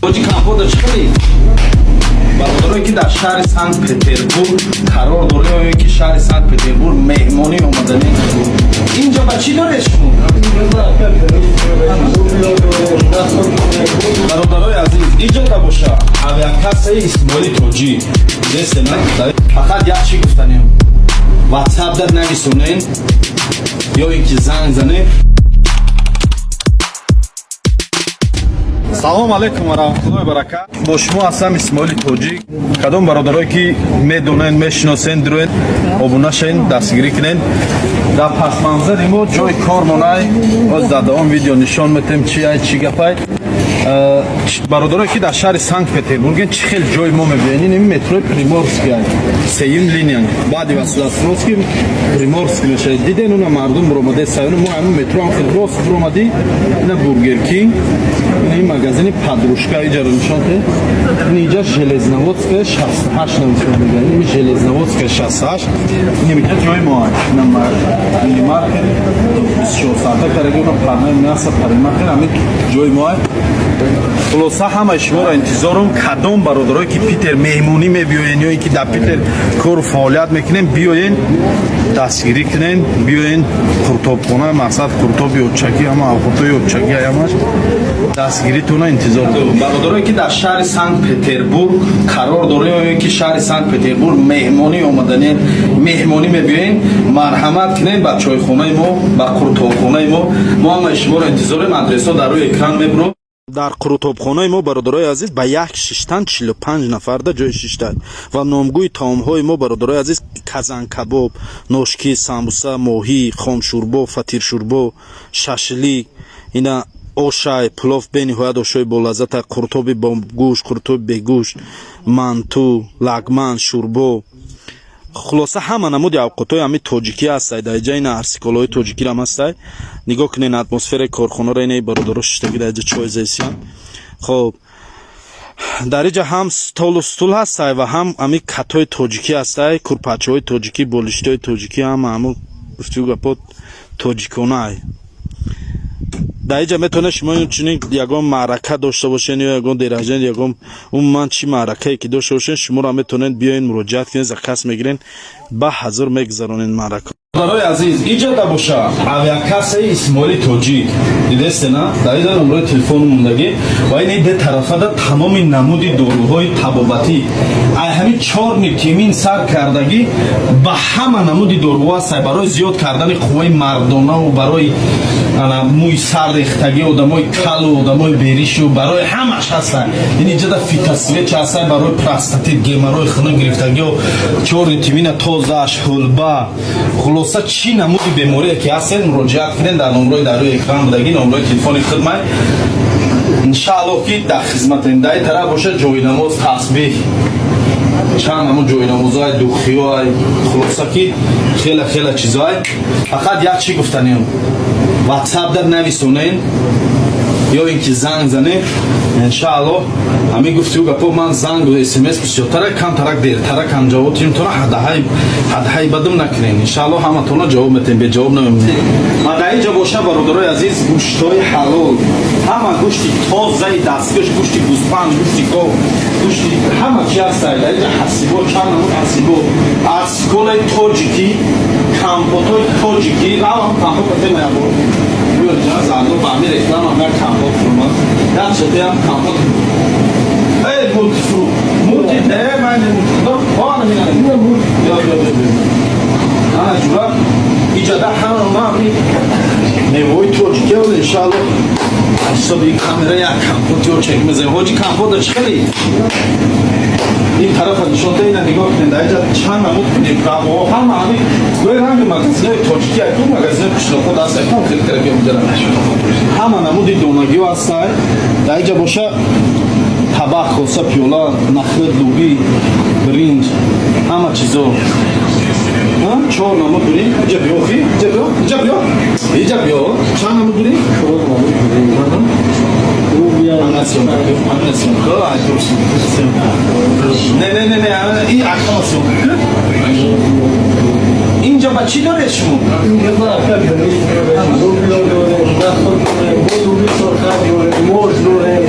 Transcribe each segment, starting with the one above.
Тоҷи компода чӣ хеле? Бародарое, ки дар шаҳри Санкт Петербург қарор дорем ё ки шаҳри Санкт Петербург меҳмонӣ омаданӣ, инҷо ба чӣ доред шумо? Бародарои азиз, иҷода боша авиакассаи Исмоили Тоҷик дестена. Фақат як чӣ гуфтанем: Ватсап дар нависонен ё ин ки занг занен. Салом алейкум ва раҳматуллоҳи баракат. Бо шумо ҳастам, Исмоили Тоҷик. Кадом бародарое, ки медонен, мешиносен, дуроен, обуна шавен, дастгирӣ кунен. Дар пасманзари мо ҷои кормонай. Боз дар давом видео нишон метем, чи ай, чӣ гапай. Бародарое, ки дар шаҳри Санкт Петербурген, чӣ хел ҷои мо мебинед? Ин метрои Приморский ай, сеюм линия, баъди Василиостровский Приморский мешавад. Диден, уна мардум буромаде саюна. Мо ҳамин метро ҳам хел рост буромадӣ. Ина Бургер Кинг, ин магазини Подружка иҷаро нишон те. Ин иҷа Железноводская 68 нависода мега. Ин Железноводская 68, ин иҷа ҷои мо ай. Ина мини-маркет 24 соата караги, уна парнаи мясо, парикмахер, ҳамин ҷои мо ай. Хулоса, ҳамаи шуморо интизорум. Кадом бародарое, ки Питер меҳмонӣ мебиёен ё ин ки дар Питер кору фаъолият мекунем, биёен, дастгирӣ кунен, биёен қуртобхона. Мақсад, қуртоби очакӣ, ҳама авқотои очакӣ ҳамаш. Дастгиритона интизор. Бародарое, ки дар шаҳри Санкт Петербург қарор дорем ё ин ки шаҳри Санкт Петербург меҳмонӣ омаданӣ, меҳмонӣ мебиёен, марҳамат кунен ба чойхонаи мо, ба қуртобхонаи мо. Мо ҳамаи шуморо интизорем. Адресҳо дар рӯи экран мебуро. Дар қурутобхонаи мо, бародарои азиз, ба як шиштан 45 нафарда ҷои шиштад. Ва номгӯи таомҳои мо, бародарои азиз: казанкабоб, ношки, самбуса, моҳӣ, хомшӯрбо, фатиршӯрбо, шашлик, ина ошай, пулов, бениҳоят ошои болаззата, қуртоби бо гӯшт, қуртоби бегӯшт, манту, лагман, шӯрбо. Хулоса, ҳама намуди авқотҳои ҳами тоҷикӣ ҳастай дар иҷа. Ина арсиколҳои тоҷикирам ҳастай. Нигоҳ кунед атмосфераи корхонаро. Инаи бародаро шиштагӣ дар иҷа чой зесиян. Хоб, дар иҷа ҳам столу стул ҳастай ва ҳам ҳами катҳои тоҷикӣ ҳастай, курпачаҳои тоҷикӣ, болиштҳои тоҷикӣ, ҳама ҳамо гуфтию гапо тоҷиконаай. Дар иҷа метавонед шумо чунин ягон маърака дошта бошед ё ягон день рождения, ягон умуман чӣ маъракае ки дошта бошед, шуморо метавонед биёед, муроҷиат кунед, заказ мегирен, ба ҳазур мегузаронед маърака. Бародарои азиз, иҷода боша авиакассаи Исмоили Тоҷик. Дидестена, дар иҷа номрои телефону мондагӣ. Ва ин де тарафада тамоми намуди доруҳои табобатӣ, ай ҳамин чорни тимин сар кардагӣ ба ҳама намуди доруҳо ҳастай, барои зиёд кардани қувваи мардонаву барои ана мӯи сар рехтагӣ, одамои калу одамои беришу, барои ҳамаш ҳастай. Ин иҷода фитосвеча ҳастай, барои простатит, геморрой, хунук гирифтагио, чорни тимина тозааш, ҳулба. Хулоса, чӣ намуди беморие ки ҳастед, муроҷиат кунед дар номрои дар рӯи экран будагӣ, номрои телефони хидмат. Иншааллоҳ, ки дар хизматем. Дар ин тараф боша ҷойнамоз, тасбеҳ, чанд ҳамун ҷойнамозҳои, духиҳоай. Хулоса, ки хела хела чизҳоай. Фақат як чӣ гуфтанем: Ватсап дар нависонен ё ин ки занг занен. Иншааллоҳ, ҳамин гуфтию гапо, ман занг, смс бисёртара, камтарак дертарак ҳам ҷавоб тим тона. Ҳадаҳай бадум накунен. Иншааллоҳ, ҳаматона ҷавоб метем, беҷавоб намемонем. Ва дар инҷа боша, бародарои азиз, гӯштҳои ҳалол, ҳама гӯшти тозаи дасткаш, гӯшти гӯспанд, гӯшти гов, гӯшти ҳама чи ҳастай дар инҷа. Ҳасибо, чанд намуд ҳасибо, арсиколаи тоҷикӣ, компотҳои тоҷикӣ. Ҳама компот катема ябор зардо ба ҳамин реклама як компот фурмад, як шатеам компот. Эй, мультифрукт, мулти, э, ман мулти, ана мина, ё ё ё, ана ҷура иҷада ҳама ҳами мевои тоҷикӣ. Иншааллоҳ, ҳисоби камера як компот ё чек мезанем. Ҳоҷи, компота чӣ хели? Ин тарафа нишон да. Ина нигоҳ кунед, дар инҷа чанд намуд приправаҳо, ҳама ҳами гӯи ранги магазинои тоҷикӣ, айку магазинои қишлоқҳо даст айкон хел караги онҷара. Ҳама намуди донагиҳо ҳастай. Дар инҷа боша табақ, коса, пиёла, нахӯд, луби, биринҷ, ҳама чизо. Чор намуд биринҷ. Иҷа биё, хи, иҷа биё, иҷа биё, иҷа биё. Чанд намуд биринҷ? Чор намуд биринҷ. Ана съёмка, ана съёмка, ай съёмка. Не, не, не, не, ин акама съёмка. Инҷа ба чӣ доред шумо? Инҷа ба ака биринҷ дорем, лубиё дорем, нахӯд дорем, бо луби сорха дорем, мош дорем,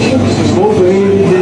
бо биринҷи.